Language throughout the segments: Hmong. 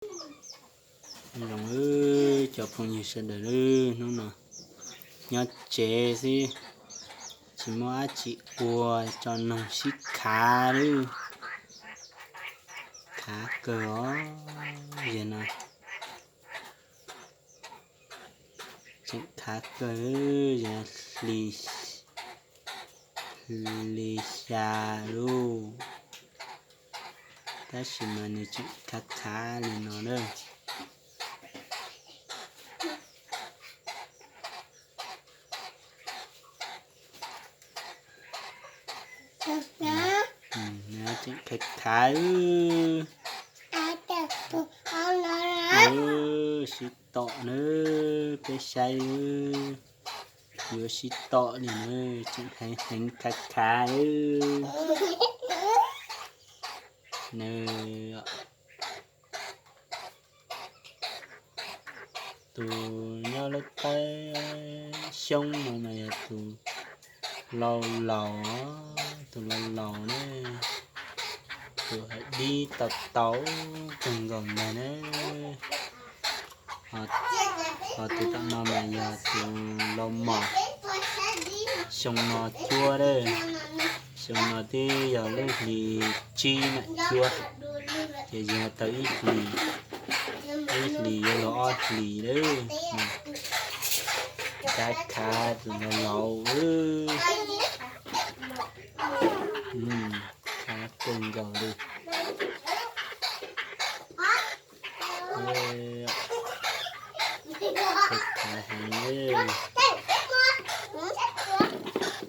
Zoo, cov phooj ywg sawv daws, hnub no nyob tsev xwb, tsis muaj dab tsi ua, tso noog sib khav lawm. Khav kawg os, yog no tseem khav kawg, yog hli, hli xya lawm, tab sis mas nws tseem khav khav li no na. Tseem khav khav, sib tom na, peb saib, yuav sib tom li na, tseem heev heev khav khav. Nws, tus nyob lub teb xyoob no mas yog tus laus laus, tus laus laus ne, tus hais dib tau tau kawg nkaus ntag na. Ho tus tom no mas yog tus laus mos, xyoo no cuab lawm, xyoo no twb yog lub hlis tsib mam cuab, ces yog tau ib hlis, ib hlis yuav luag ob hlis lawm. Khav khav tus laus laus, khav kawg nkaus li. Khav heev,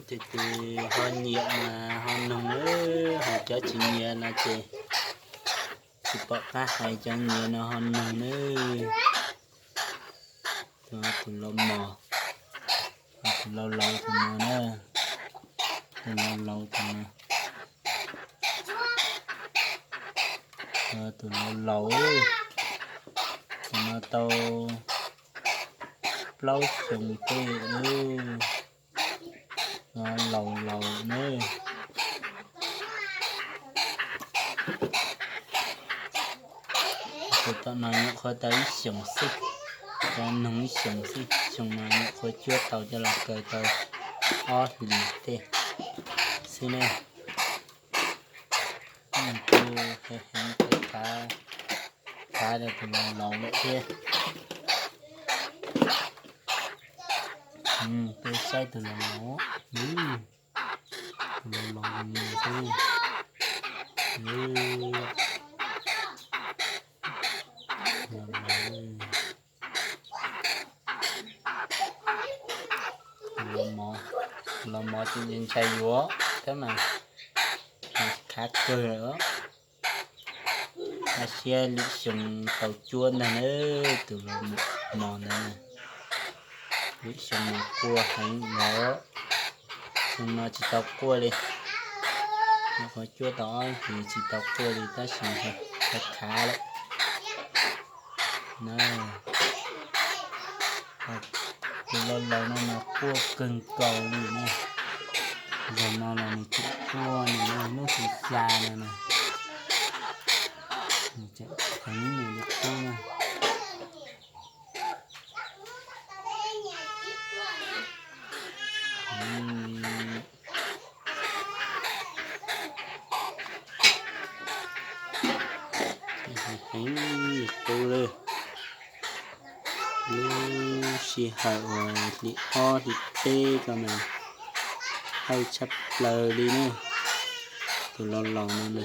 ces tus ho nyiam mas ho noog, ho cov tsis nyiam no ces tsis pom qab hais, cov nyiam no ho noog na. Tus laus mos, tus laus laus tus no na, tus laus laus tus no, tus laus laus, tus no tau plaub xyoo tej lawm, laus laus na. Tus tom no nyuam qhuav tau ib xyoos xwb, tau noog ib xyoos xwb, xyoo no nyuam qhuav cuab tau coj los kaw tau ob hlis tej xwb ne. Tus heev heev khav, khav rau tus laus laus lawm thiab. Peb saib tus laus laus, tus laus laus xwb. Tus laus mos, tus laus mos ces ntshai yuav thiab mas, khav kawg lawm. Haj siab lwm xyoo tau cuab ntag na, tus laus mos ntawd na. Lwm xyoo mas quaj heev lawm, xyoo no tsis tau quaj li. Nyuam qhuav cuab tau ob hlis tsis tau quaj li tab sis khav khav lawm na. Tus laus laus no mas quaj kawg nkaus li ne. Zaum no los nws tseem quaj, nws lub hlis xya no na, nws tseem heev nws li qub na. Heev li qub lawm. Lub sij hawm uas hli ob hli peb ko mas hawj tshaj plaws li na. Tus laus laus no na,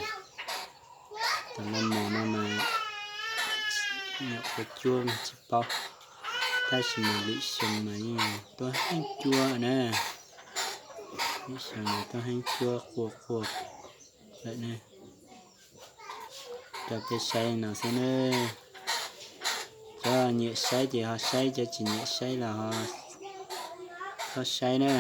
tus laus mos no mas nyuam qhuav cuab tsis paub, tab sis mas lwm xyoo mas yeej tuaj heev cuab na. Lwm xyoo mas tuaj heev cuab quaj quaj lawm ne. Rau peb saib no xwb ne. Cov nyiam saib ces ho saib, cov tsis nyiam saib los ho txhob saib na.